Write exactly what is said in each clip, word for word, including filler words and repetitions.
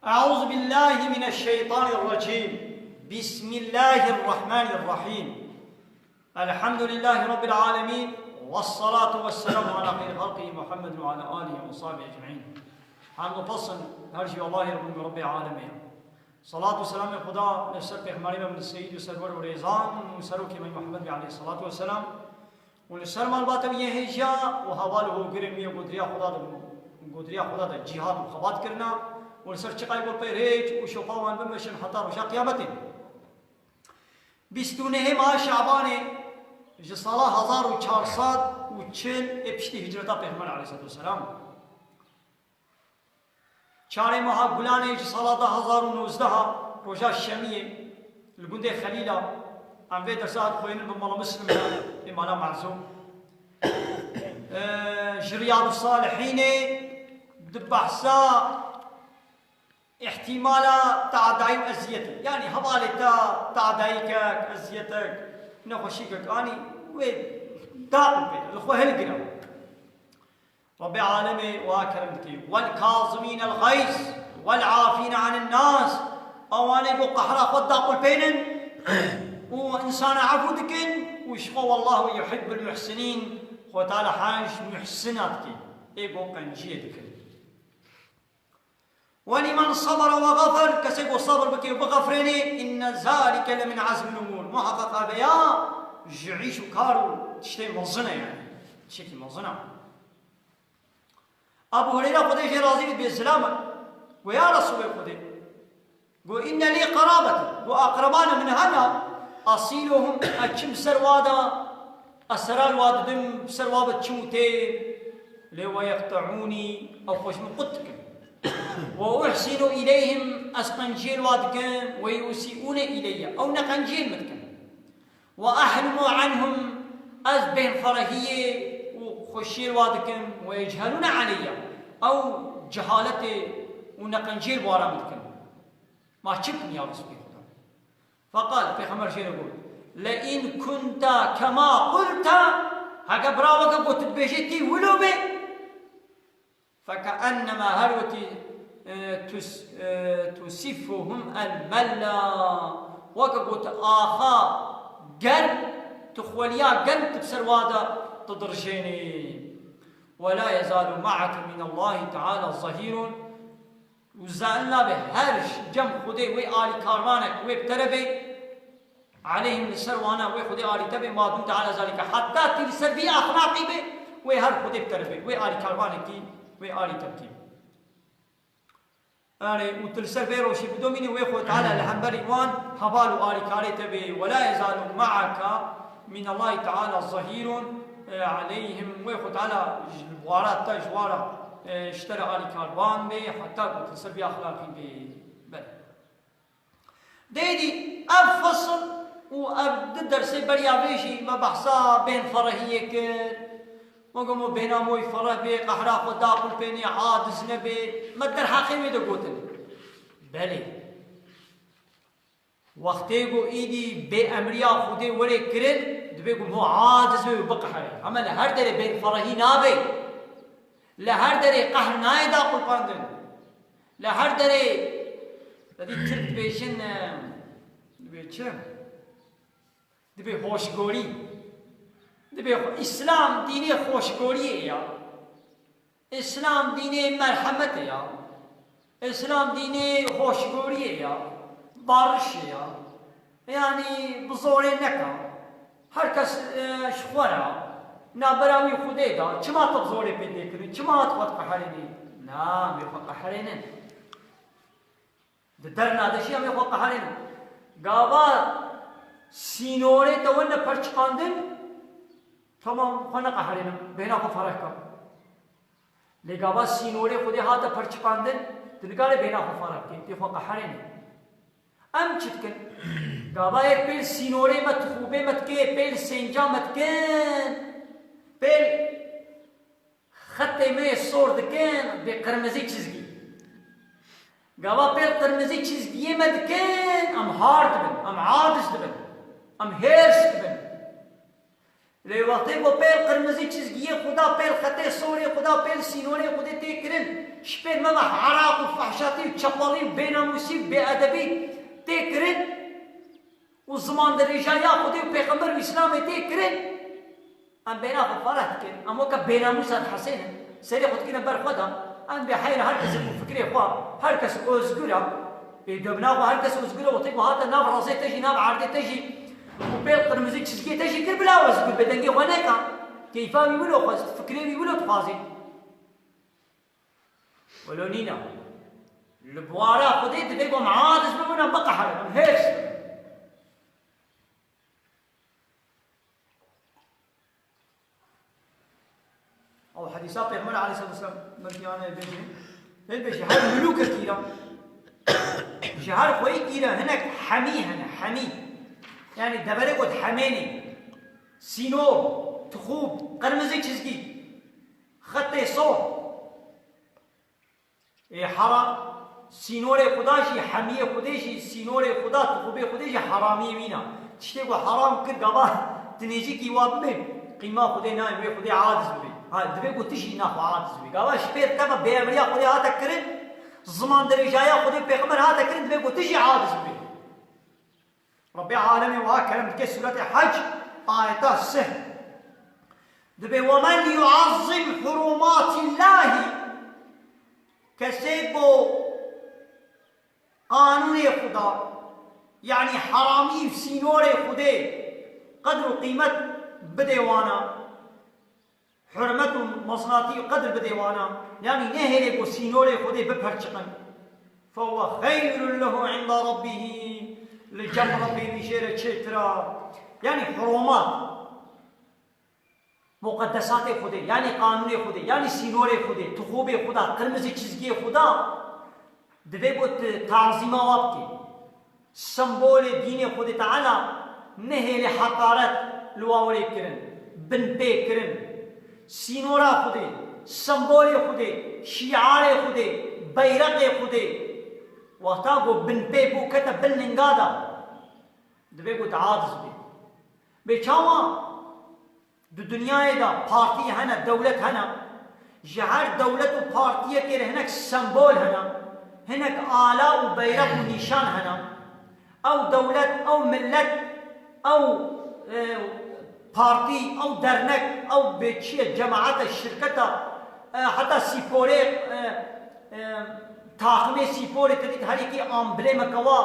أعوذ بالله من الشيطان الرجيم. بسم الله الرحمن الرحيم. الحمد لله رب العالمين. والصلاة والسلام على خير خلقه محمد وعلى آله وصحبه أجمعين. Hamd û pesn her jî Allahê Rebî, Rebbê Alemê ye. Salat û selamê Xuda li ser Pêxemberê me, min seyîd û serwer û rêzan û serokê me Muhammed Bey aleyhissalatu vesselam. Û li ser malbata wî yê hêja û heval û hogirên wî yê godiriya Xuda de, godiriya Xuda de cîhad û xebat kirina û li ser çiqayê got pê rêç û şopa wan bimeşin heta roja qiyametê. Bîst û nehê meha Şabanê ji sala hezar û çar sed û çil ê piştî hicreta Pêxember aleyhissalatu vesselam. Çarê meha Gulanê ji sala du hezar û nozdeh, roja şemiyê, li gundê Xelîla, em vê dersa dixwînin bi mala Muslim re, ê mala Me'zûm. Eee, ji Riyadû Salihînê di behsa îhtîmala tadayî û eziyetê. Yanî hevalê te tadayîkek, eziyetek, nexweşîkek anî, wê daqil pê, li xwe hilgire. Rebbê Alemê wiha kerem dike. والكاظمين الغيظ والعافين عن الناس. Ewanê ku qehra xwe daqulpênin û insana efû dikin û ji xwe والله يحب المحسنين. Xwe Teala hej muhsina dike. Ê ku qenciyê dikin. ولمن صبر وغفر, kesê ku sabir bike û bixefrênê, إن ذلك لمن عزم الأمور. Muheqeq ev ya ji îş û kar û tiştê mezin e yani. Tiştekî mezin e. Ebu Hureyre Xwedê jê razî bî, bê zilam e. Got, ya Resûlê Xwedê, got, إن لي قرابة, got, aqrebanê min hene, أصلهم, ez çim ser wa de, ez sera li wa didim, ser wa ve çim û tê, lê ويقطعوني, ew xwe ji min qut dikin. وأحسن إليهم, ez qenciyê li wa dikim, ويسيئون إلي, ew neqenciyê li min dikin. وأحلم عنهم, ez bêhnferehiyê û xweşiyê li wa dikim, ويجهلون علي, ew cehaletê û neqenciyê li wara min dikin. Ma çi bikim ya Resûlê Xuda? فقال, Pêxember jê re got, لئن كنت كما قلت, heke bira weke ku tu dibêjê tê wilo be, فكأنما, her wekî, e, tus-, e, تسفهم الملة, weke ku tu axa germ, tu xweliya germ tu bi ser wa de tu dirijênî. ولا يزال معك من الله تعالى ظهير, û zaîl nabe her cem Xwedê wê alîkarvanek wê bi te re be, عليهم, li ser wana wê Xwedê alî te be, ما دمت على ذلك, heta tî li ser vî exlaqî be, wê her Xwedê bi te re be, wê alîkarvanekî wê alî te bike. Erê, û tu li ser vê rewşê bidomînî, wê Xwedê Teala li hemberî wan heval û alîkarê te be, ولا يزال معك من الله تعالى ظهير عليهم, wê Xwedê Teala ji wara te, ji wara, e, ji te re alîkarvan be, heta ku tu li ser vî exlaqî be. Belê. Dêdî ev fesl û ev du dersê beriya vê jî me behsa bêhnferehiyê kir. Me got, mo bêhna moy fereh bê, qehra xwe daqulpênê, aciz nebê. Me derheqê wê de gotin. Belê. Wextê ku îdî bê emriya Xwedê were kirin, dibê ku mo aciz bê û biqeherê. Hema li her derê bêhnferehî nabe. Li her derê qehr nayê daqulpandin. Li her derê, te dî Tirk dibêjin, e, dibê çi? Dibê hoşgorî. Dibê xo-, Îslam dînê hoşgoriyê ya. Îslam dînê merhemetê ya. Îslam dînê hoşgoriyê ya. Barişê ya. Yanî bi zorê neka. Her kes, e, ji xwe re. Navbera wî Xwedê da. Çima tu bi zorê pê tê kirin? Çima tu xwe diqeherênî? Na, em ê xwe qeherênin. Di derna de jî em ê xwe qeherênin. Gava sînorê te wene perçiqandin, tamam, xwe neqeherênin. Bêhna xwe fereh ke. Lê gava sînorê Xwedê hate perçiqandin, tu nikarê bêhna xwe fereh bikî, tê xwe qeherênê. Em çi dikin? Gava yek pêl sînorê me, tixûbê me dikê, pêl sênca me dikin, pêl xetê me yê sor dikin, bê qirmizî çizgî. Gava pêl qirmizî çizgiyê me dikin, em har dibin, em aciz dibin, em hêrs dibin. Lê wextê ku pêl qirmizî çizgiyê Xuda, pêl xetê sorê Xuda, pêl sînorê Xwedê tê kirin, ji pêl meve heraq û fehşatî û çepalî û bênamûsî û bêedebî tê kirin û zimandirêjaya Xwedê û Pêxember û Îslamê tê kirin, em bêna xwe fereh dikin. Em weke bênamûsa dihesênin. Serê xwe dikine ber xwe de. Em bê heyra her kesê ku fikrê xwe, her kes ozgur e. Ê, döbna xwe her kes ozgur e, wextê ku hate nav razê te jî, nav erdê te jî û pêl qirmizî çizgiyê te jî kir, bila ozgur be, dengê xwe neka. Keyfa wî wilo xwest, fikrê wî wilo dixwazî. Wilo nîne. Li buwara Xwedê divê ku em aciz bibin, em biqeherin, em hêrs bin. Ew hedîsa Pêxember aleyhisselatu vesselam, belkî yanê bêjî, pê bêjî, her milûkekî re, ji her xweyîkî re hinek hemî hene, hemî. Yanî deverê got hemênê, sînor, tixûb, qirmizî çizgî, xetê sor. Ê hera, sînorê Xuda jî, hemiyê Xwedê jî, sînorê Xuda, tixûbê Xwedê jî heramiyê wî ne. Tiştê ku heram kir, gava tu nêzîkî wa bibê, qîma Xwedê nayê, wê Xwedê aciz bibê. Ha, divê ku tu jî naxwe aciz bibê. Gava ji pêr teva bêevriya Xwedê hate kirin, ziman dirêjaya Xwedê û Pêxember hate kirin, divê ku tu jî aciz bibê. Rebbê alemê wiha kerem dike, Sûretê Hec, ayeta sih. Dibê, "Wemen yuazzim hurumatillahî", kesê ku qanûnê Xuda, yanî heramî û sînorê Xwedê qedr û qîmet bidê wana, hurmet û mezinatî û qedr bidê wana, yanî nehêlê ku sînorê Xwedê biperçiqin. Fehuwe xeyrun lehu inda Rabbihî, li cem Rabbê wî jê re çêtir a. Yanî hurumat, muqeddesatê Xwedê, yanî qanûnê Xwedê, yanî sînorê Xwedê, tixûbê Xuda, qirmizî çizgiyê Xuda, divê ku tu tazîma wa bikî. Sembolê dînê Xwedê Teala nehêlê heqaret li wa werê kirin, binpê kirin. Sînora Xwedê, sembolê Xwedê, şîarê Xwedê, beyreqê Xwedê, wexta ku binpê bû kete bin linga de, divê ku tu aciz bî. Bê çawa? Di dinyayê de partî hene, dewlet hene. Ji her dewlet û partiyekê re hinek sembol hene, hinek ala û beyreq û nîşan hene. Ew dewlet, ew millet, ew, e, partî, ew dernek, ew bê çi ye, cemaete, şirketa, e, heta sîporê, e, e, taximê sîporê te dît, her yekî amblemeke wa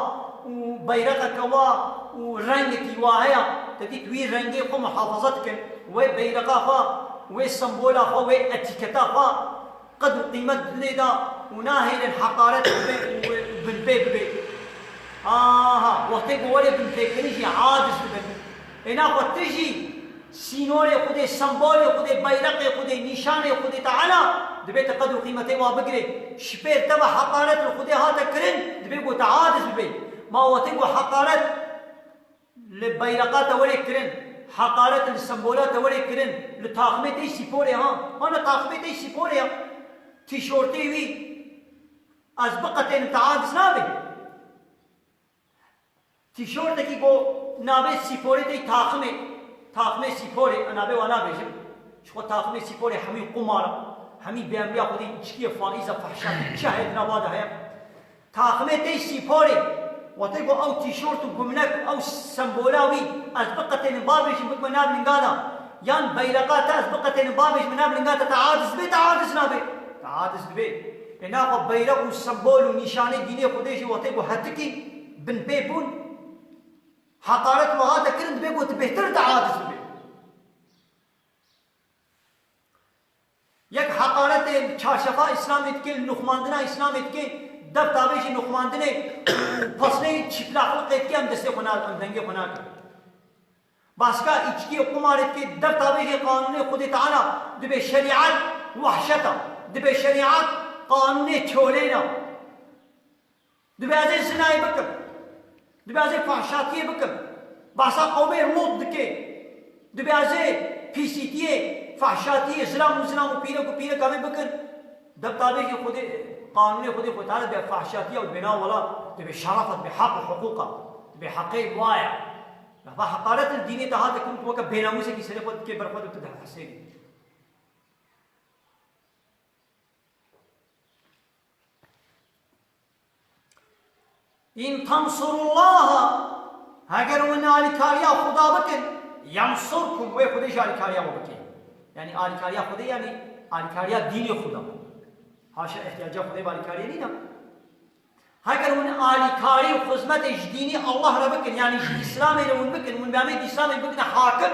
û beyreqeke wa û rengekî wa heye, te dît wî rengê xwe muhafaza dikin, wê beyreqa xwe, wê sembola xwe, wê etîketa xwe qedr û qîmet bidê de û nahêlin heqaret bibe û binpê bibe. Aha, wextê ku werê binpêkirin jî aciz dibin. Ê naxwe tu jî sînorê Xwedê, sembolê Xwedê, beyreqê Xwedê, nîşanê Xwedê Teala, divê tu qedr û qîmetê wa bigirê. Ji pêr teva heqaret li Xwedê hate kirin, divê ku tu aciz bibê. Ma wextê ku heqaret li beyreqa te werê kirin, heqaret li sembola te werê kirin, li taximê te yî sîporê ha. Ana taximê te yî sîporê ya. Tîşortê wî, ez biqetênim, tu aciz nabê. Tîşortekî ku navê sîporê tê taximê, taximê sîporê, ez navê wan nabêjim. Ji xwe taximê sîporê hemî qumar e, hemî bêhemriya xwe dê içkiyê, faîza, fehşa, çi heye di nava de heye. Taximê tê sîporê, wextê ku ew tîşort û gumnek, ew sembola wî, ez biqetênim, babêjim, bikime nav linga de, yan beyreqa te ez biqetênim, babêjim, nav linga te, te aciz dibê, te aciz nabê. Te aciz dibê. Ê naxwe beyrek û sembol û nîşanê dînê Xwedê jî wextê ku hetikî binpê bûn, heqaret wiha te kirin, dibê ku tu bêhtir te aciz bibê. Yek heqaretê çarşefa Îslamê dike, nuxmandina Îslamê dike, dev tavêjî nuxmandinê û pesneyê çîplaqliqê dike, em destê xwe na-, em dengê xwe nakin. Baska îçkiyê qumarê dike, dev tavêjê qanûnê Xwedê Teala, dibê şerîet wehşet e, dibê şerîet qanûnê çolên e. Dibê ez ê zinayê bikim. Dibê ez ê fahşatiyê bikim. Behsa qewmê Lût dike. Dibê ez ê pîsîtiyê, fahşatiyê, zilam û zilam û pîrek û pîreka wê bikin. Dev tavêjê Xwedê, qanûnê Xwedê Xwedê Teala dibê fahşatiya û dibê na wela, dibê şeref e, dibê heq û hiqûq e. Dibê heqê waya. Heva heqaret li dînê te hate kirin, tu weke bênamûsekî serê xwe dikê ber xwe de tu dihesênî. "İn tansurullaha", heger hûn alîkariya Xuda bikin, "yansurkum", wê Xwedê jî alîkariya we bike. Yanî alîkariya Xwedê, yanî alîkariya dînê Xuda. Haşa ihtiyaca Xwedê bi alîkariyê nîne. Heger hûn alîkarî û xizmetê ji dînî Allah re bikin, yanî ji Îslamê re hûn bikin, hûn bi emê Îslamê bikine hakim,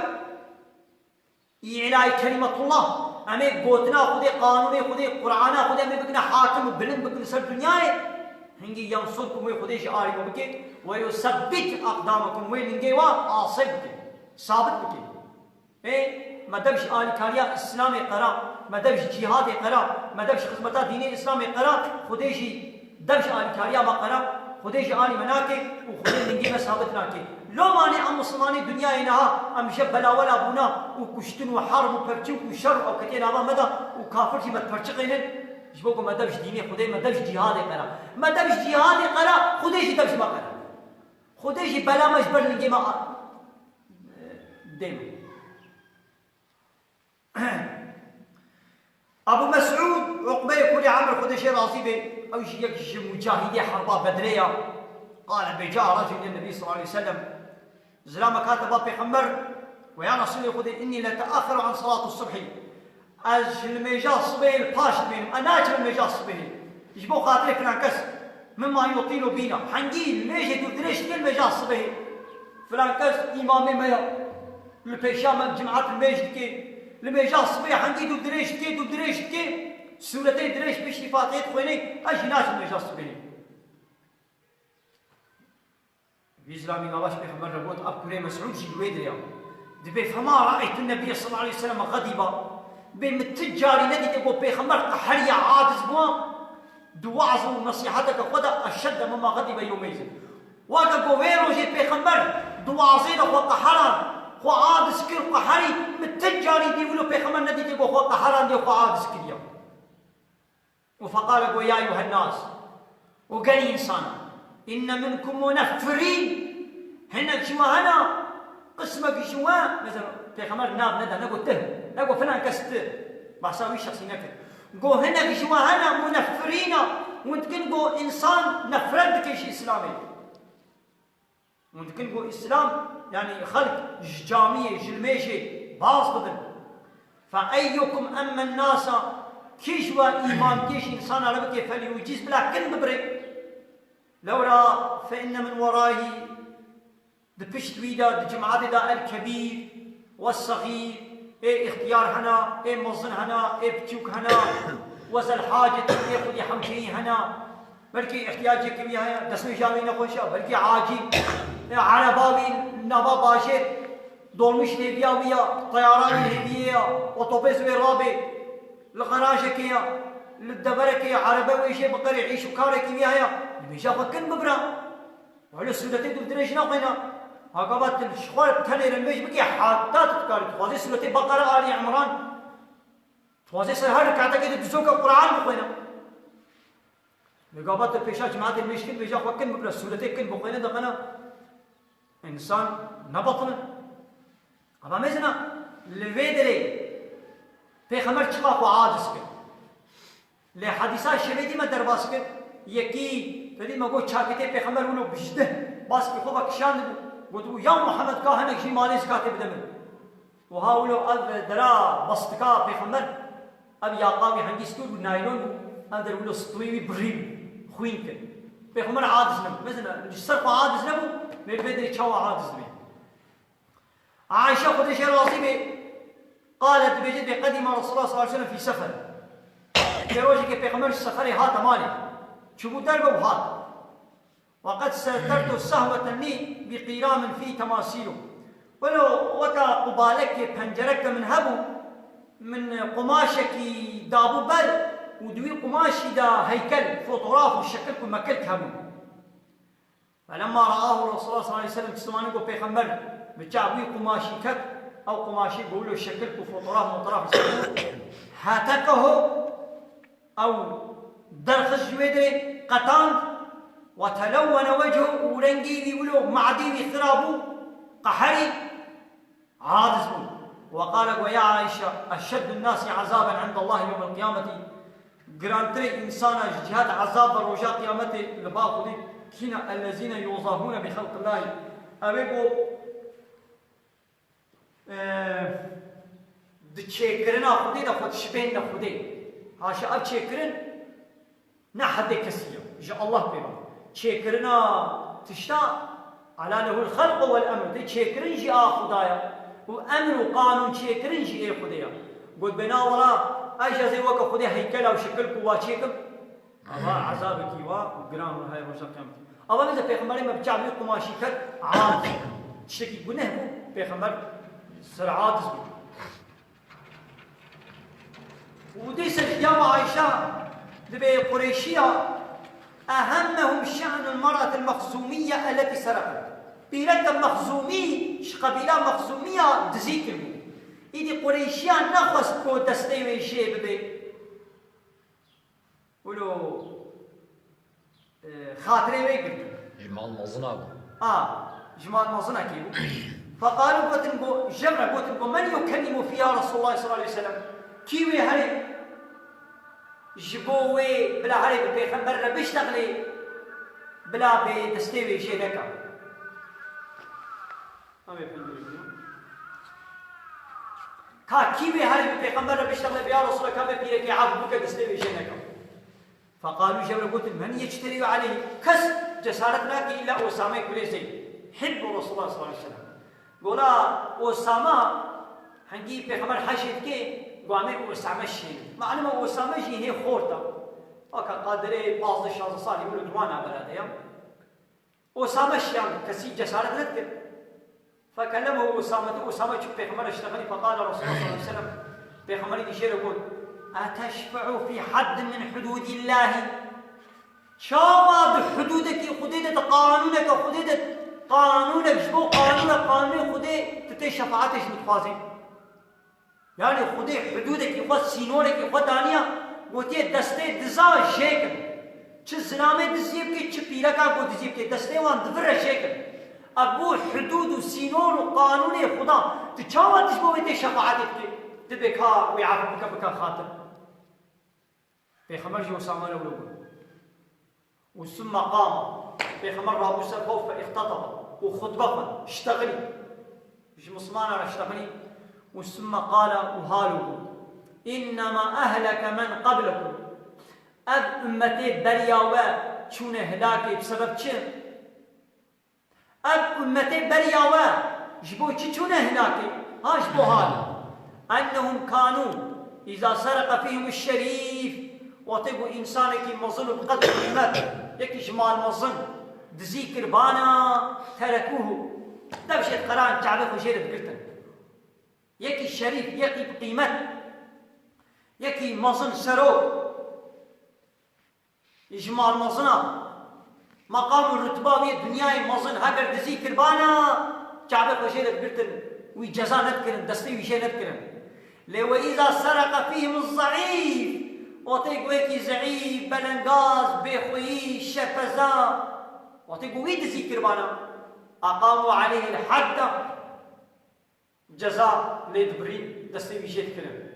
îlay kelimetullah, em ê gotina Xwedê, qanûnê Xwedê, Qur'ana Xwedê em ê bikine hakim û bilind bikin li ser dinyayê, hingî yansurkum, wê Xwedê jî alî we bike, we yusebbit aqdamakum, wê lingê we asê bike, sabit bike. Ê, me dev ji alîkariya Îslamê qera, me dev ji cîhadê qera, me dev ji xizmeta dînê Îslamê qera, Xwedê jî dev ji alîkariya me qera, Xwedê jî alî me nake û Xwedê lingê me sabit nake. Lomanê em Mislimanê dinyayê niha em ji belawela bûna û kuştin û herb û perçik û şer û ewketiyê nava me de û kafir jî me diperçiqênin, ji bo ku me dev ji dînê Xwedê, me dev ji cîhadê qera. Me dev ji cîhadê qera, Xwedê jî dev ji me qera. Xwedê jî bela me ji ber lingê me a-, dê me. Ebu Mes'ûd Uqbeyê kurê Emr, Xwedê jê razî be, ew jî yek ji mucahidê herba Bedrê ya. Qale be, ca racul îlen Nebî sallallahu aleyhi ve sellem. Zilamek hate ba Pêxember, we ya Resûlê Xwedê, "Innî leteaxxeru an salatu subhî." Ez ji nimêja sibehê li paş dimênim. Ez naçim nimêja sibehê. Ji bo xatirê filan kes. Mimma yutîlu bîna. Hengî nimêjê dûrdirêj dike nimêja sibehê. Filan kes îmamê me ya. Li pêşiya me cimat nimêj dike. Nimêja sibehê hengî dûrdirêj dike, dûrdirêj dike. Sûretê dirêj piştî Fatihê dixwêne. Ez jî naçim nimêja sibehê. Vî zilamî nava ji Pêxember re got, ev kurê Mesûd jî li wê dirê ya. Dibê, "Fema ra'eytu Nebiyye sallallahu aleyhi ve sellem xediba." Dibê, "Min ti carî nedîtiye ku Pêxember qeheriya, aciz bû, di weaz û nesîheteke xwe de eşedde mimma xedibe yewmeyzin." Weke ku wê rojê Pêxember di weazê de xwe qeheran, xwe aciz kir, qeherî, min ti carî dî wilo Pêxember nedîtiye ku xwe qeherandiye, xwe aciz kiriye. Û feqale got, "Ya eyyuhen nas", û gelî însanan, "inne minkum muneffirîn", hinek ji we hene, qismek ji we, mesela, Pêxember nav neda, negot tu, negot filan kes tu, behsa wî şexsî nekir. Got, hinek ji we hene, muneffirîna, hûn dikin, got, însan nefret dike ji Îslamê. Hûn dikin ku Îslam, yanî xelk ji camiyê, ji limêjê baz bidin. Fe eyyukum emmen nasa, kî ji we îman, kî ji însana re bike, felyuciz, bila kin bibire. Lewra fe inne min werayî, di pişt wî de, di cimatê de el kebîr, we sexîr, ê îxtiyar hena, ê mezin hena, ê piçûk hena, we zel hacet, ê xwedî hewceyî hena. Belkî îhtiyacekî wî heye, destmêja wî nexweş e, belkî acîl. Ê ereba wî nava bajêr, dolmîş hêviya wî ya, teyara wî hêviyê ya, otobês wê rabê, li garajekê ya, li deverekê ya, erebe wê jê biqerê, îş û karekî wî heye. Nimêja xwe kin bibira. Wele sûretê dûrdirêj naxwîna. Ha gava tu ji xwe tenê re nimêj bikî, heta tu dikarî. Tu xwazê sûretê Beqere, Alî Îmran. Tu xwazê ser her rekatekê de du coka Quran bixwîne. Lê gava tu pêşa cimatê nimêj kin, nimêja xwe kin bibire, sûretê kin bixwîne, diqena însan nebatile. Eva mezina, li vê derê Pêxember çima xwe aciz kir? Lê hedîsa şevê dî me derbas kir. Yekî, te dî me got, çaketê Pêxember wilo bijdih baskî xwe ve kişandibû. Gotibû, "Ya Muhammed, ka hinek jî malê zikatê bide min." Wiha wilo ev dera bastika Pêxember, ev yaqa wî hengî stûr bû, naylon bû, ev der wilo stûyê wî birî bû, xwîn kir. Pêxember aciz nebû. Mezina, ji ser xwe aciz nebû, lê vê derê çawa aciz dibe? Ayşe, Xwedê jê razî be, qalet, dibêje, dibê, "Qedîma Resulullah sallallahu aleyhi ve sellem fî sefer." Dibê rojekê Pêxember ji seferê hate malê. Çûbû derve û hat. "Ve qed setertu sehweten lî bi qîramin fî temasîlu." Welo weka qubalekê, pencereke min hebû, min qumaşekî dabû ber û di wî qumaşî de heykel, fotograf û şekil û mekil hebûn. Felemma ra'ahu Resulullah sallallahu aleyhi ve sellem, çi zimanî ku Pêxember bi çav wî qumaşî ket, ew qumaşî ku wilo şekil ku fotoğraf motoğraf li ser bû, hetekehu, ew derxist ji wê derê, qetand, ve telewwene wechu, û rengî wî wilo madî wî xira bû, qeherî, aciz bûn. Ve qale, got, ya Ayşe, eşeddun nasi azaben indellahi yewmel qiyameti, girantirê însana ji cihet ezab ve roja qiyametê li ba Xwedê kî ne? Ellezîne yuzahûne bi xelqillahî. Ew ê ku, e, di çêkirina Xwedê de xwe dişibênine Xwedê. Haşa ev çêkirin ne hedê kesî ye. Ji Allah pê ve. Çêkirina tişta, ela lehul xelqu vel emr. Tê çêkirin jî a Xuda ye. Û emr û qanûn çêkirin jî ê Xwedê ye. Got, bêna wela, ez jî ez ê weke Xwedê heykela û şekil ku wa çêkim. Ava ezabekî wa giran û heye roja qiyametê. Ava bêje pêxemberê me bi çavê wî qumaşî ket, aciz. Tiştekî guneh bû, pêxember ser aciz bû. Û dîsa ji ya me Ayşe dibê Qureyşiya, ehemmehum şe'nul mer'atil mexzumiyye elleti sereqet. Pîreke Mexzumî, ji qebîla Mexzumiya dizî kiribû. Îdî Qureyşiya nexwest ku destê wê jê bibe. Wilo, e, xatirê wê girtin. Ji mal mezina bû. A, ji mal mezinekî bû. Feqalû gotin ku, jev re gotin ku, "Men yukellimu fîha Resûlullah sallallahu aleyhi ve sellem?" Kî wê herê ji bo wê bila herê bi pêxember re biştexilê, bila bê destê wê jê neka. Em ê pênc rêzî. Ka kî wê herê bi pêxember re biştexile, bi ya Resulallah, ka vê pîrekê af bike, destê wê jê neke. Feqalû, jev re gotin, "Men yecterî aleyhî." Kes cesaret nake îlla Osame kulê Zeyd. Hibbu Resulallah sallallahu aleyhi ve sellem. Gola Osama, hengî pêxember heşê dike, go em ê Osame şînin. Malum e Osame jî hê xort e. Weke qadirê pazdeh şazdeh salî wilo di wana berede ya. Osame şiyan, kesî cesaret nedikir. Fekellemehu Usame, tu Usame çû pêxember ştexilî, feqale Resulullah sallallahu aleyhi ve sellem, pêxemberî dî jê re got, "Eteşfe'u fî haddin min hududillahî?" Çawa di hududekî Xwedê de, di qanûneke Xwedê de, qanûnek ji bo qanûnek, qanûnê Xwedê tu tê şefaetê ji min dixwazî? Yanî Xwedê hudûdekî xwe, sînorekî xwe daniya, gotiye destê diza jêkin. Çi zilamê diziyê bike, çi pîreka ku diziyê bike, destê wan di vir re jêkin. Ev bû hudûd û sînor û qanûnê Xuda. Tu çawa tu ji bo wê tê şefaetê dikî? Tu bê ka wê efû bike, bike xatir. Pêxember jî Usame re wilo got. Û summe qama. Pêxember rabû ser xwe fe îxteteba. Û xutbe xwend. Ştexilî. Ji Mislimana re ştexilî. Û summe qale û halo got. Înnema ehleke men qeblekum. Ev ummetê beriya we çûne hilakê bi sebeb çi? Ev ummetê beriya we ji bo çi çûne hilakê? Ha, ji bo hal. Ennehum kanu iza sereke fîhim şerîf. Wextê ku însanekî mezin û bi qedr û qîmet, yekî ji mal mezin dizî kir bana, terekuhu. Dev jê diqeran, çavê xwe jê re digirtin. Yekî şerîf, yekî bi qîmet, yekî mezin serok. Ji mal mezina, meqam û rutba wê dinyayê mezin heger dizî kirbana, çavê xwe jê re digirtin, wî ceza nedikirin, destê wî jê nedikirin. Lê we îza sereke fîhim zeîf, wextê ku yekî zeîf, belengaz, bêxweyî, şepeza, wextê ku wî dizî kirbana, aqamu aleyhil hadda, ceza lê dibirîn, destê wî jê dikirin.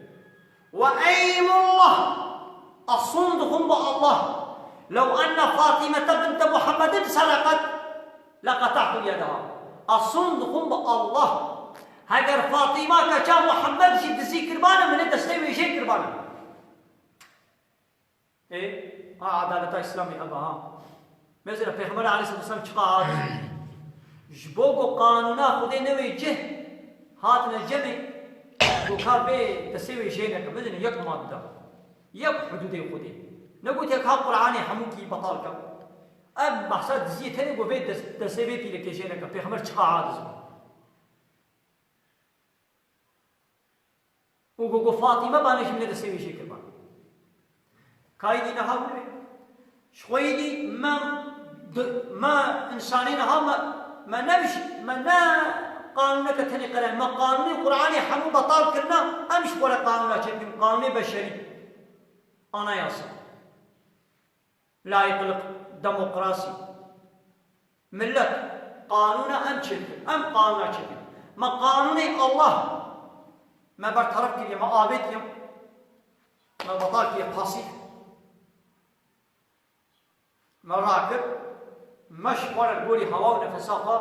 Ve eymullah, esûn dixwin bi Allah, lew enne Fatîmete binte Muhammedin sereqet, leqeta'tu yedeha. Esûn dixwin bi Allah, heger Fatîma keça Muhammed jî dizî kirbane, min ê destê wê jê kirbane. Ê, ha, edaleta Îslamê ev e, ha. Mesela Pêxember aleyhisselatu vesselam çiqa aciz bû. Ji bo ku qanûna Xwedê newê cih, hatine cemê, ku ka vê destê wê jê neke. Mesela yek madde, yek hudûdê Xwedê. Negotiye ka Qur'anê hemûkî betal ke. Ev behsa diziyê tenê ku vê des-, destê vê pîrekê jê neke. Pêxember çiqa aciz bû. Û got, got, Fatîme bane jî min ê destê wê jê kirban. Ka îdî niha wilo ye. Ji xwe îdî me, me însanê niha me, me ne, me ne qanûneke tenê qeran, me qanûnê Qur'anê hemû betal kirina, em ji xwe re qanûna çêdikin, qanûnê beşerî. Anayasa. Layıklık, demokrasi. Millet, Qanûna em çêdikin. Em qanûna çêdikin. Me qanûnê Allah me berteref kiriye, me avêtiye, me betal kiriye, pasîf. Me rakir, me ji xwe re gorî hewa û nefesa xwe,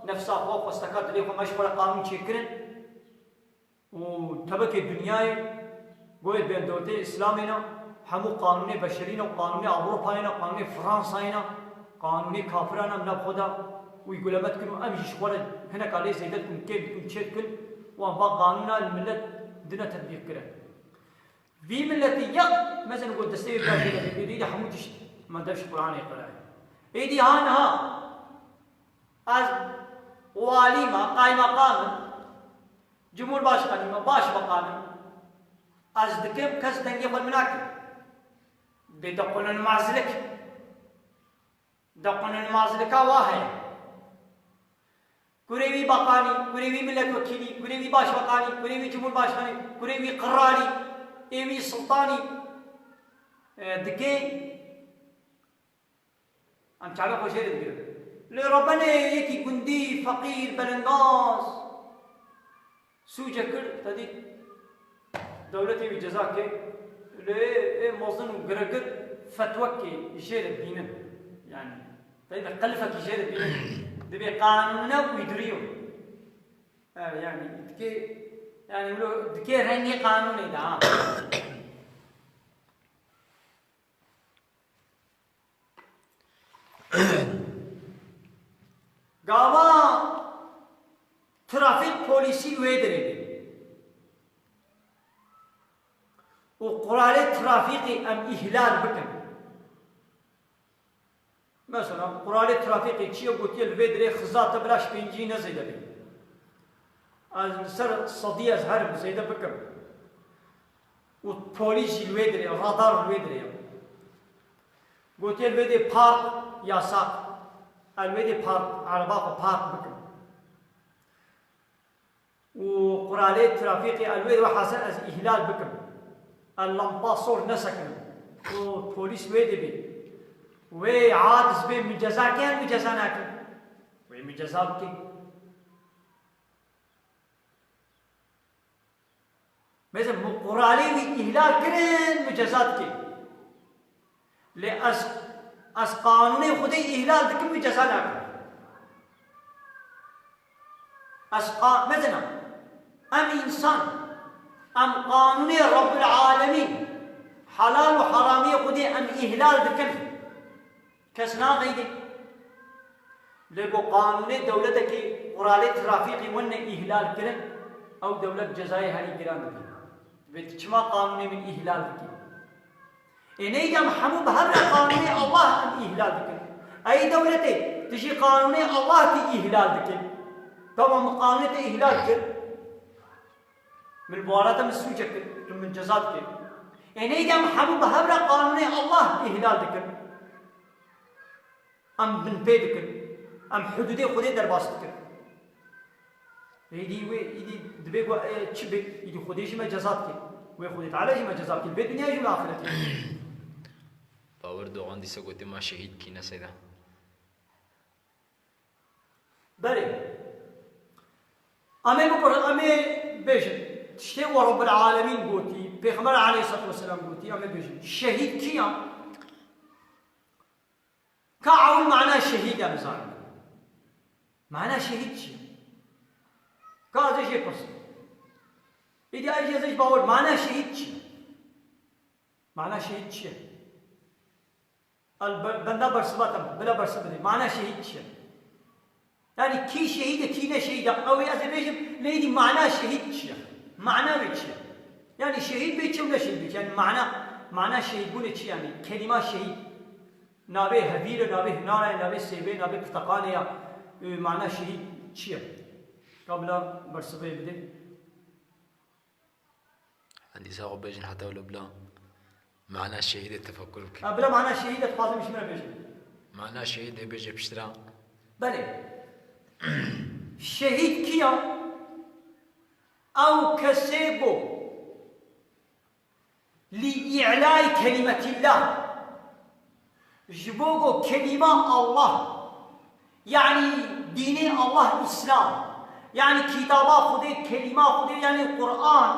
nefsa xwe, xwesteka dilê xwe, me ji xwe re qanûn çêkirin. Û tebekê dinyayê goyê bendewletê Îslamê ne, hemû qanûnê beşerî ne, qanûnê Ewropayê ne, qanûnê Fransayê ne, qanûnê kafiran e, em nav xwe de wî guleme dikin û em jî ji xwe re hineka lê zêde dikin, kêm dikin, çê dikin û em va qanûna li milet dine tetbîq kirin. Vî miletî yek mezin ku destê wî berjê de bê, êdî hemû tişt me dev ji Qur'anê qirayê. Êdî ha niha ez walî me, qaymeqam im, cumhurbaşkanî me, başbakan im. Ez dikim, kes dengê xwe min nake. Bê dequnun mazlik. Dequnun mazlika wa heye. Kurê wî bakanî, kurê wî milletvekîlî, kurê wî başbakanî, kurê wî cumhurbaşkanî, kurê wî qiralî, ê wî sultanî, e, dikê. Em çavê xwe jê re digirin. Lê rebenê yekî gundî, feqîr, belengaz, sûce kir, te dît dewletê wî ceza kê, lê ê mezin û giregir fetwekê jê re bînin. Yani, te dît qelifekî jê re bînin. Dibê qanûne uydurîyo. Evet, yani, dikê, yani, wilo dikê rengê qanûnê de, ha. Gava trafîk polîsî wê derê bê û quralê trafîkê em îhlal bikin. Mesela, quralê trafîkê çi ye, gotiye li vê derê xiza te bila ji pêncî ne zêde bê. Ez li ser sedî ez herim zêde bikim. Û polîs jî li wê dirê, radar li wê dirê ye. Gotiye li wê dê park yasak. Ez li wê dê park, ereba xwe park bikim. Û quralê trafîkê ez li wê dê wehase ez îhlal bikim. Ez lampa sor nesekinim. Û polîs wê dê bê. Wê hadis bê min ceza ke, min ceza nakin. Wê min ceza bike. Mesela, min quralê wî îhlal kirin, min ceza dike. Lê ez, ez qanûnê Xwedê îhlal dikim, min ceza nakim. Ez qa-, mesela, em însan, em qanûnê Rabbul Alemîn, helal û heramiyê Xwedê em îhlal dikin. Kes naxeyde. Lê ku qanûnê dewletekî quralê trafîkî wene îhlal kirin, ew dewlet cezayê herî giran dide. Divê tu çima qanûnê min îhlal dikî? Ê neyde em hemû bi hev re qanûnê Allah em îhlal dikin. Ey dewletê, tu jî qanûnê Allah tu îhlal dikî. Tamam, min qanûnê te îhlal kir. Min li warata min sûcek kir, tu min ceza dikî. Ê neyde em hemû bi hev re qanûnê Allah îhlal dikin. Em binpê dikin. Em hudûdê Xwedê derbas dikin. Êdî wê, êdî divê ku, e, çi bê? Êdî Xwedê jî me ceza dike. Wê Xwedê Teala jî me ceza bike. Li vê dinyayê jî li axiretiya jî. Bawer Dogan dîsa gotiye ma şehîd kî ne seyda. Belê. Em ê bikor-, em ê bêjin. Tiştê ku Rabbul Alemîn gotî, Pêxember aleyhisselatu vesselam gotî, em ê bêjin. Şehîd kî ya? Ka ewil mana şehîd e bizanin. Mana şehîd çi ye? Ka ez ê jê pirsim. Îdî ez jê ez ê ji bawer, mana şehîd çi ye? Mana şehîd çi ye? El be-, benda bersiva te, bila bersiv bidê. Mana şehîd çi ye? Yani kî şehîd e, kî ne şehîd e? Ew ê ez ê bêjim, lê îdî mana şehîd çi ye? Mana wê çi ye? Yani şehîd bê çi û ne şehîd bê çi? Yani mana, mana şehîdbûnê çi yani? Kelîma şehîd. Navê hevîr e, navê hinara ye, navê sêvê, navê pirteqanê ya. Ê, mana şehîd çi ye? Ka bila bersivê bidê. Em dîsa xwe bêjin heta wilo bila mana şehîdê tefekur bike. Ha, bila mana şehîdê dixwazim ji min re bêjin. Mana şehîdê bêje piştre. Belê. Şehîd kî ya? Ew kesê ku li î'lay kelîmetîllah, ji bo ku kelîma Allah, yanî Dînê Allah Îslam, yanî kitaba Xwedê, kelîma Xwedê, yanî Quran,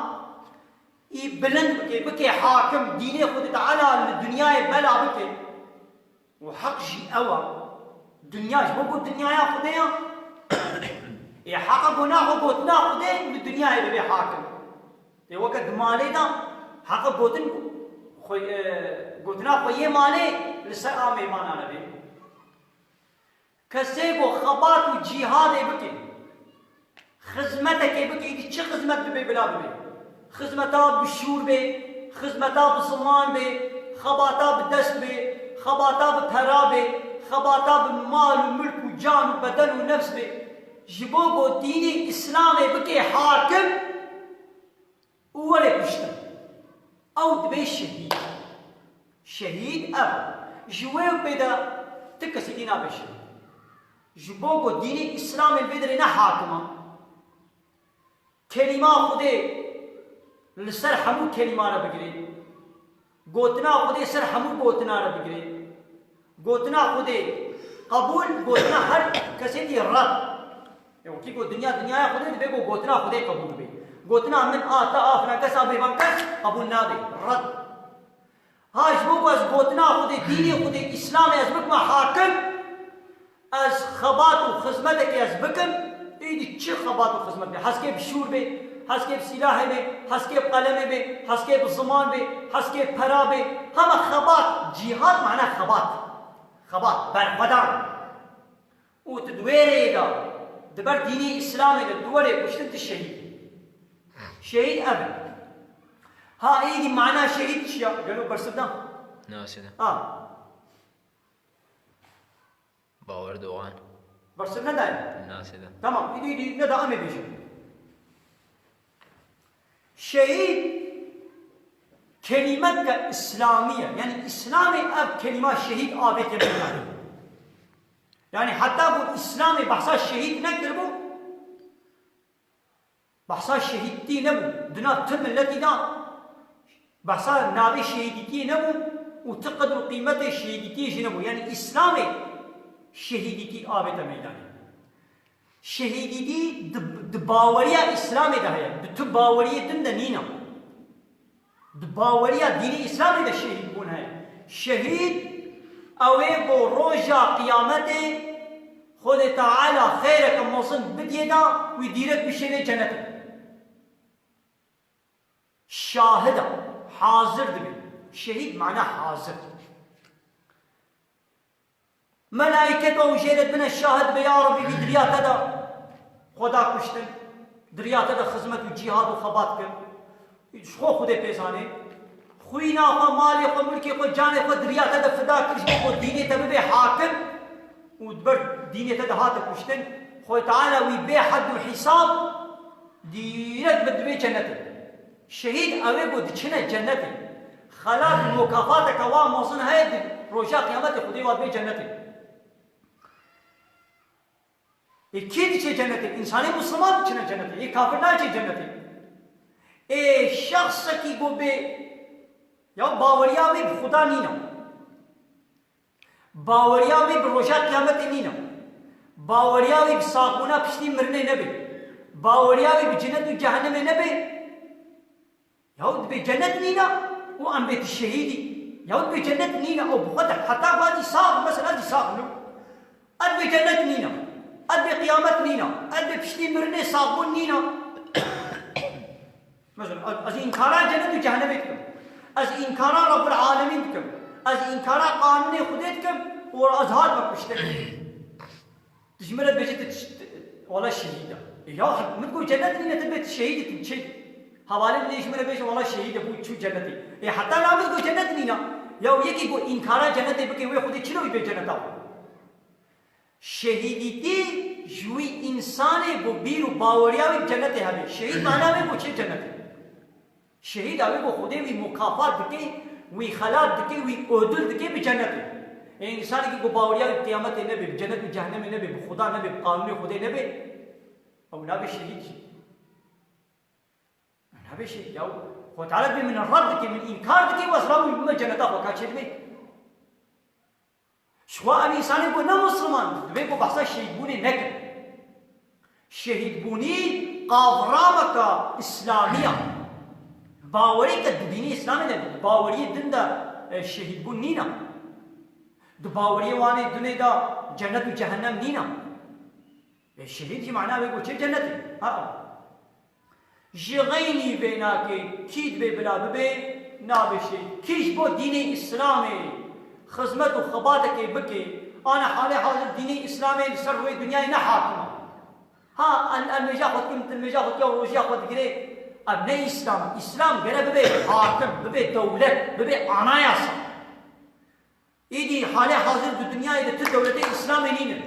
î bilind bike, bike hakim, dînê Xwedê Teala li dinyayê bela bike. Û heq jî ew e. Dinya, ji bo ku dinyaya Xwedê ya, ê heqa ku naxwe gotina Xwedê li dinyayê bibe hakim. Ê weke di malê de heqa gotin xwe, e, gotina xwe yê malê li ser a mêvanan e bê. Kesê ku xebat û cîhadê bike, xizmetekê bike, îdî çi xizmet bibe bila bibe. Xizmeta bi şûr be, xizmeta bi ziman be, xebata bi dest be, xebata bi pera be, xebata bi mal û milk û can û beden û nefs be. Ji bo ku dînê Îslamê bike hakim, û were kuştin. Ew dibe şehîd. Şehîd ev e. Ji wê û pê de ti kesî dî nabe şehîd. Ji bo ku dînê Îslamê li vê derê ne hakim e. Kelîma Xwedê li ser hemû kelîma re bigirê. Gotina Xwedê ser hemû gotina re bigirê. Gotina Xwedê qebûl, gotina her kesê dî red. Ê, wekî ku dinya dinyaya Xwedê dibe ku gotina Xwedê qebûl bibe. Gotina min a te a filan kes a bêvan kes qebûl nabe. Red. Ha ji bo ku ez gotina Xwedê, dînê Xwedê, Îslamê ez bikime hakim, ez xebat û xizmetekê ez bikim, êdî çi xebat û xizmet be? Heskê bi şûr be, heskê bi sîlahê be, heskê bi qelemê be, heskê bi ziman be, heskê bi pera be, hema xebat, cîhad mana xebat. Xebat, berxwedan. Û tu di wê rêyê de, di ber dînê Îslamê de tu werê kuştin, tu şehîd. Şehîd ev e. Ha, êdî mana şehîd çi ya? Gelo bersiv da? Nasıl? Ha. Bawer Doğan. Bersiv nedaye? Nasıl? Tamam, îdî, îdî, ne da em ê bêjin. Şehîd kelîmeke îslamî ye. Yanî Îslamê ev kelîma şehîd avête meydanê. Yanî heta ku Îslamê behsa şehîd nekiribû, behsa şehîdtî nebû. Di nav tu miletî de behsa navê şehîdîtiyê nebû û tu qedr û qîmetê şehîdîtiyê jî nebû. Yanî Îslamê şehîdîtî avête meydanê. Şehîdîtî di, di baweriya Îslamê de heye. Di tu baweriyê din de nîne. Di baweriya dînê Îslamê de şehîdbûn heye. Şehîd ew ê ku roja qiyametê Xwedê Teala xeyreke mezin bidiyê de wî dîrek bişêne cenetê. Şahid e, hazir dibe. Şehîd mana hazir. Melaîket û jê re dibine şahid be, ya Rebî, vî di riya te de xwe da kuştin, di riya te de xizmet û cîhad û xebat kir. Ji xwe Xwedê pê zanê. Xwîna xwe, malê xwe, milkê xwe, canê xwe di riya te de fida kir ji bo ku dînê te bibe hakim û di ber dînê te de hate kuştin. Xwedê Teala wî bê hed û hîsab dîrek bi dibê cennetê. Şehîd ew ê ku diçine cennetê. Xelat û mukafateke wa mezin heye, di roja qiyametê Xwedê wa dibê cennetê. Ê kê diçe cennetê? Însanê misliman diçine cennetê. Ê kafir naçe cennetê. Ê şexsekî ku bê, ya baweriya wê bi Xuda nîne. Baweriya wê bi roja qiyametê nîne. Baweriya wê bi saxbûna piştî mirinê nebe. Baweriya wê bi cinet û cehennemê nebe. Yaw dibê cennet nîne û em bê tu şehîdî. Yaw dibê cennet nîne û bi xwe de heta ku ez dî sax, mesela ez dî sax bûm. Ez dibê cennet nîne. Ez dibê qiyamet nîne. Ez dibê piştî mirinê saxbûn nîne. Mesela ez, ez înkara cennet û cehennemê dikim. Ez înkara Rabbul Alemîn dikim. Ez înkara qanûnê Xwedê dikim û ez hatime kuştin. Tu ji min re dibêjî tu ş-, tu, wala şehîd e. E ya, min got cennet nîne, tu bê tu şehîd î, tu çi? Hevalê min ê ji min re bêje wala şehîd e, bû çû cennetê. E heta na min got cennet nîne. Ya yekî ku înkara cennetê bike, wê Xwedê çilo wî bê cenneta xwe? Şehîdîtî ji wî însanê ku bîr û baweriya wî bi cennetê hebe. Şehîd mana wê ku çê cennetê. Şehîda wê ku Xwedê wî mukafat dike, wî xelat dike, wî ödül dike bi cennetê. Ê însanekî ku baweriya wî bi qiyametê nebe, bi cennet û cehennemê nebe, bi Xuda nebe, bi qanûnê Xwedê nebe, ew nabe şehîd jî. Ew nabe şehîd. Ya Xwedê Teala dibê min red dike, min înkar dike, wez rabû bime cenneta xwe ka çêdibê. Ji xwe em însanê ku ne Musliman, divê ku behsa şehîdbûnê nekin. Şehîdbûnî qavrameke îslamî ye. Bawerî ke di dînê îslamê de, di baweriyê din de, e, şehîdbûn nîne. Di baweriyê wanê dinê de cennet û cehennem nîne. E, şehîd jî mana wê ku çê cennetê. Ha. Ji xeynî vê nake, kî dibê bila bibê, nabê şehîd. Kî ji bo dînê îslamê xizmet û xebatekê bike, ana halê hazir dînê îslamê li ser rûyê dinyayê ne hakim e. Ha, em, em mêja xwe dikin, tu mêja xwe dikin, rojiya xwe digirê. Ev ne îslam e. Îslam gere bibe hakim, bibe dewlet, bibe anayasa. Îdî halê hazir di dinyayê de tu dewletê îslamê nînin.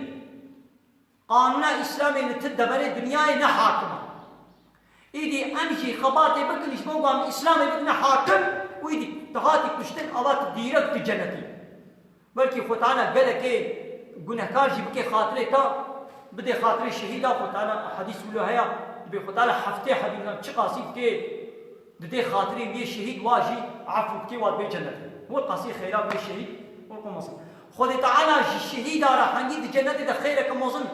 Qanûna îslamê li tu deverê dinyayê ne hakim e. Îdî em jî xebatê bikin ji bo ku em îslamê bidine hakim û îdî tu hatî kuştin, ava tu dîrek tu cenetî. Belkî Xwe Teala gelekê gunehkar jî bike xatirê te, bidê xatirê şehîda. Xwe Teala, hedîs wilo heye, dibê Xwe Teala heftê hedîsan çiqasî bike, didê xatirê wê şehîd, wa jî efû bike, wa dibê cenetê. Wê qasî xeyra wê şehîd, wê qo mezin. Xwedê Teala ji şehîda re hengî di cenetê de xeyreke mezin,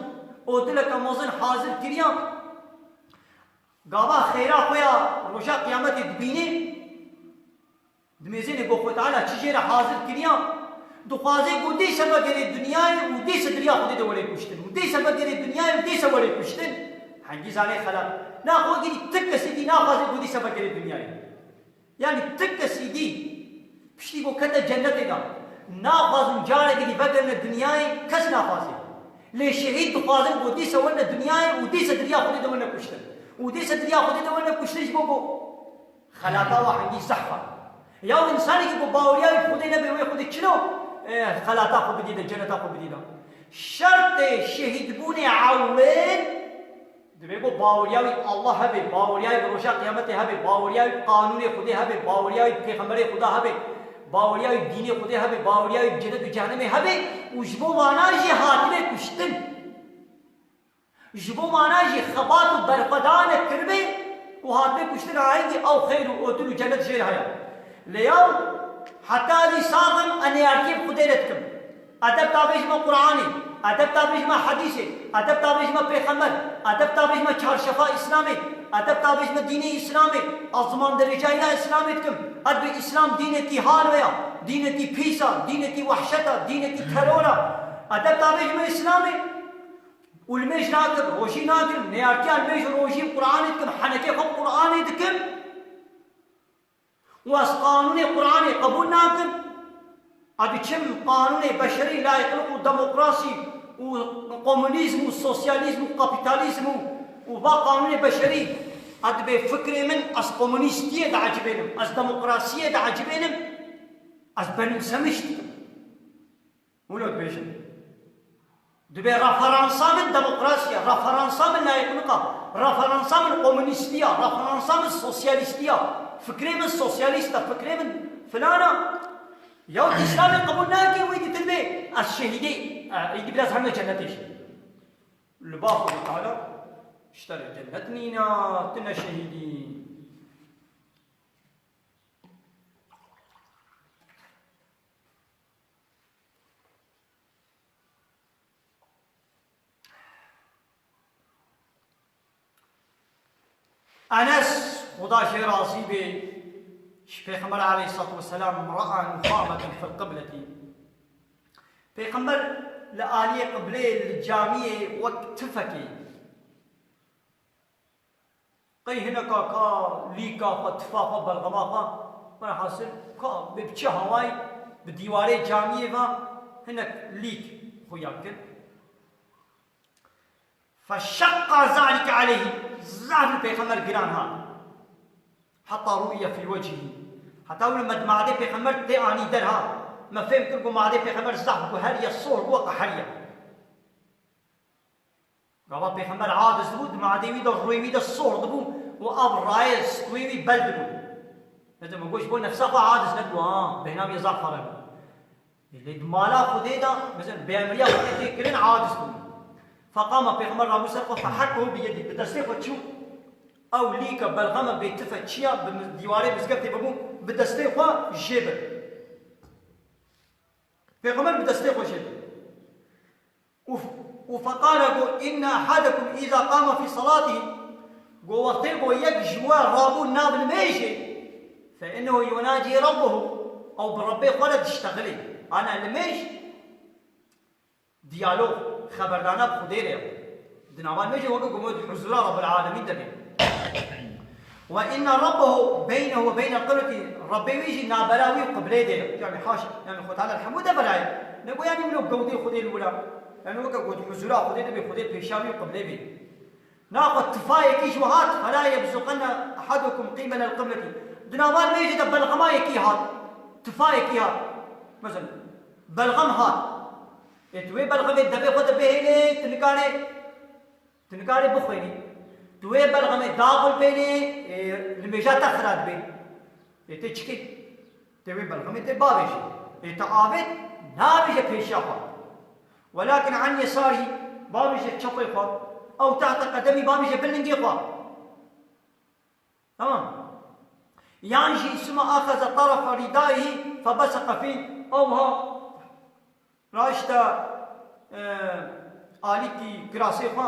odileke mezin hazir kiriya. Gava xeyra xwe ya roja qiyametê dibînê, dimêzêne ku Xwedê Teala çi jê re hazir kiriya, dixwaze ku dîse vegerê dinyayê û dîse di riya Xwedê de were kuştin. Û dîse vegerê dinyayê û dîse were kuştin. Hengî zanê xelat. Na xwe girî ti kesî dî naxwaze ku dîse vegerê dinyayê. Yanî ti kesî dî piştî ku kete cennetê de naxwazin carekê dî vegerine dinyayê, kes naxwaze. Lê şehîd dixwazin ku dîse werne dinyayê û dîse di riya Xwedê de werne kuştin. Û dîse di riya Xwedê de werne kuştin ji bo ku xelata wa hengî zehf e. Ya însanekî ku baweriya wî bi Xwedê nebe, wê Xwedê çilo, e, xelata xwe bidî de, ceneta xwe bidî de. Şertê şehîdbûnê ewil, divê ku baweriya wî Allah hebe, baweriya wî bi roja qiyametê hebe, baweriya wî bi qanûnê Xwedê hebe, baweriya wî bi pêxemberê Xweda hebe, baweriya wî bi dînê Xwedê hebe, baweriya wî bi cenet û cehenemê hebe û ji bo wana jî hatine kuştin. Ji bo wana jî xebat û berxwedanek kiribe û hatibe kuştin, a hingî ew xeyr û otul û cenet jê re heye. Lê ew heta dî sax im, ez neyartiyê bi Xwedê re dikim. Edeb tabê ji me Qur'anê, edeb tabê ji me hedîsê, edeb tabê ji me pêxember, edeb tabê ji me çarşefa Îslamê, edeb tabê ji me dînê Îslamê, ez ziman derêcayîna Îslamê dikim. Ez bi Îslam dînekî halwe ya, dînekî pîs a, dînekî wehşet a, dînekî teror a. Edeb tabê ji me Îslamê û limêj nakim, rojî nakim, neyartiya limêj û rojî Qur'anê dikim, henekê xwe Qur'anê dikim. Û ez qanûnê Qur'anê qebûl nakim. Ez diçim qanûnê beşerî, layîqlik û demokrasî û komunîzm û sosyalîzm û kapîtalîzm û, û va qanûnê beşerî. Ez dibê fikrê min, ez komunîstiyê diecibênim, ez demokrasiyê diecibênim, ez benimsemiş dikim. Wilo dibêjin. Dibê referansa min demokrasî ye, referansa min layîqlika, referansa min komunîstî ya, referansa min sosyalîstî ya, fikrê min sosyalîst e, fikrê min filan e. Ya tu Îslamê qebûl nake, wî dî tu dibê ez şehîdê, e, îdî bila ez heme cennetê jî. Li ba Xwedê Teala ji te re cennet nîna, tu ne şehîdî. Enes, Xuda jê razî be, ji Pêxember aleyhissalatu vesselam, ra'a nuxameten fil qibleti. Pêxember li aliyê qiblê, li camiyê wek tifekê. Qey hineka ka lîka xwe, tifa xwe, belxema xwe, welhasil ka bi, bi çi hawayî bi dîwarê camiyê ve hinek lîk xuya kir. Feşeqqa zalike aleyhî, zaf li Pêxember giran hat. Heta ru'iye fî wechîhî. Heta wilo me di madê Pêxember tê anî der ha. Me fêm kir ku madê Pêxember zaf guheriye, sor bû, weke heriye. Gava Pêxember aciz dibû, di madê wî de, rûyê wî de sor dibû û av rayê stûyê wî bel dibû. Mesela me got ji bo nefsa xwe aciz nebû, ha, bêhna wî zaf ferq e. Lê di mala Xwedê de, mesela bêemriya Xwedê tê kirin, aciz bû. Feqama Pêxember rabû ser xwe, fehekkehu bi yedî, bi destê xwe çû. Ew lîke, belxeme, bê tife, çiya bi mi-, dîwarê mizgeftê bibû, bi destê xwe jê bir. Pêxember bi destê xwe jê. Û feqale got, "Inne ehadakum îza qame fî salatihî." Got, wextê got yek ji we rabû nav nimêjê, "fe innehu yunacî rabbehu." Ew bi Rebbê xwe re diştexilê. Ana nimêj, diyalog, xeberdana bi Xwedê re ye. Di nava nimêjê weke ku di huzûra Rabbil Alemîn de bê. "Ve inne rabbehu beynehu ve beynel qibleti." Rebbê wî jî nabera wî û qiblê de ye. Yani haşa. Yani Xwe Teala li hemû devera ye. Ne ku yani wilo gewdê Xwedê li wila. Yani weke ku di huzûra Xwedê de bê, Xwedê pêşa wî û qiblê bê. Naxwe tifayekî ji we hat, "Fela yebzuqenne ehadukum qîbelel qibleti." Di nava nimêjê de belxema yekî hat. Tifayekî hat. Mesela, belxem hat. Ê tu wê belxemê devê xwe de bihêlê, tu nikarê, tu nikarê bixwênî. Tu wê belxemê daxulpênî, ê, nimêja te xira dibê. Ê tê çi kê? Tê wê belxemê tê bavêjî. Ê te avêt, nabêje pêşiya xwe. Welakin an yesarî, bavêje çepê xwe. Ew tahte qedemî, bavêje bin lingê xwe. Tamam. Yan jî suma axeze tarafa ridaihi febeseqa fî, ew ha raşta, e, alîkî kirasê xwe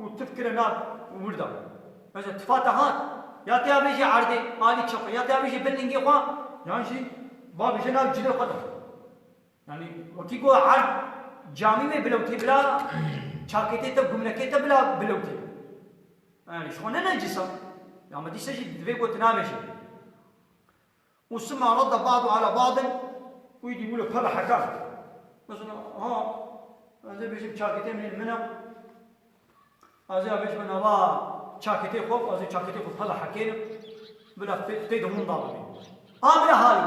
û tif kire nav wir de. Mesela tifa te hat, ya te ya bêjî erdê, alî çepê, ya te ya bêjî bin lingê xwe, yan jî bavêje nav cilê xwe de. Yani wekî ku erd camî wê bilewtî bila, çakêtê te, gumnekê te bila bilewtî. Yani ji xwe ne necis e. Ya me dîsa jî divê ku tu nabêjî. Û sima radde ba'du ala ba'din, û îdî wilo pela heka. Mesela, ha, ez ê bêjim çakêtê min, min e. Ez ê bêjim nava çakêtê xwe, ez ê çakêtê xwe pela hekênim. Bila tê, tê de hûn da bibî. A bila halî.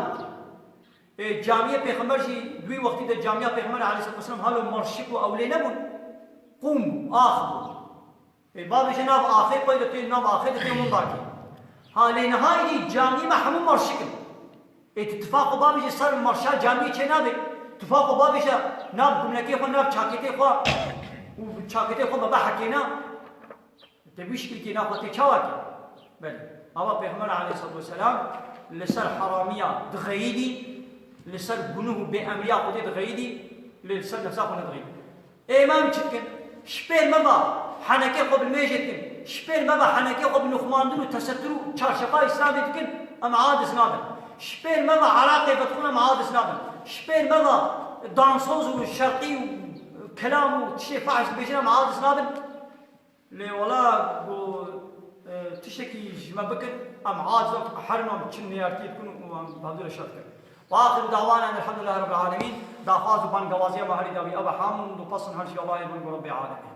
E, camiyê Pêxember jî, wî wextî de camiya Pêxember aleyhisselatu vesselam halo marşik û ew lê nebûn. Qûm bû, ax bû. Ê, bavêje nav axê xwe de tê, nav axê de tê winda kê. Ha, lê niha îdî camî me hemû marşik in. Ê, tu tifa xwe bavêje ser marşa camî çê nabê. Tifa xwe bavêje nav gumnekê xwe, nav çakêtê xwe û çakêtê xwe me bihekêna. Te wî şikilkê naxwe tê çawa kê? Belê. Ava Pêxember aleyhisselatu vesselam li ser heramiya dixeyîdî, li ser gunuh û bêemriya Xwedê dixeyîdî, lê li ser nefsa xwe nedixeyîdî. Ê, em çi dikin? Ji pêr me ve henekê xwe bi nimêjê dikin. Ji pêr me ve henekê xwe bi nixumandin û tesetur û çarşefa Îslamê dikin, em aciz nabin. Ji pêr me ve eraqê vedixwin, em aciz nabin. Ji pêr me ve dansoz û şerqî û kelam û tiştê fahş dibêjin, em aciz nabin. Lê wela ku, e, tiştekî ji me bikin, em aciz in, herin em çi nêyartiyê dikin û em bi hevdû re şer dikin. Ve axiru dawana elhamdulillah rabbil alemîn. Daxwaz û bangewaziya me herî dawî ev e, hamd û pesn her jî Allahê min ku Rebbê alemîn.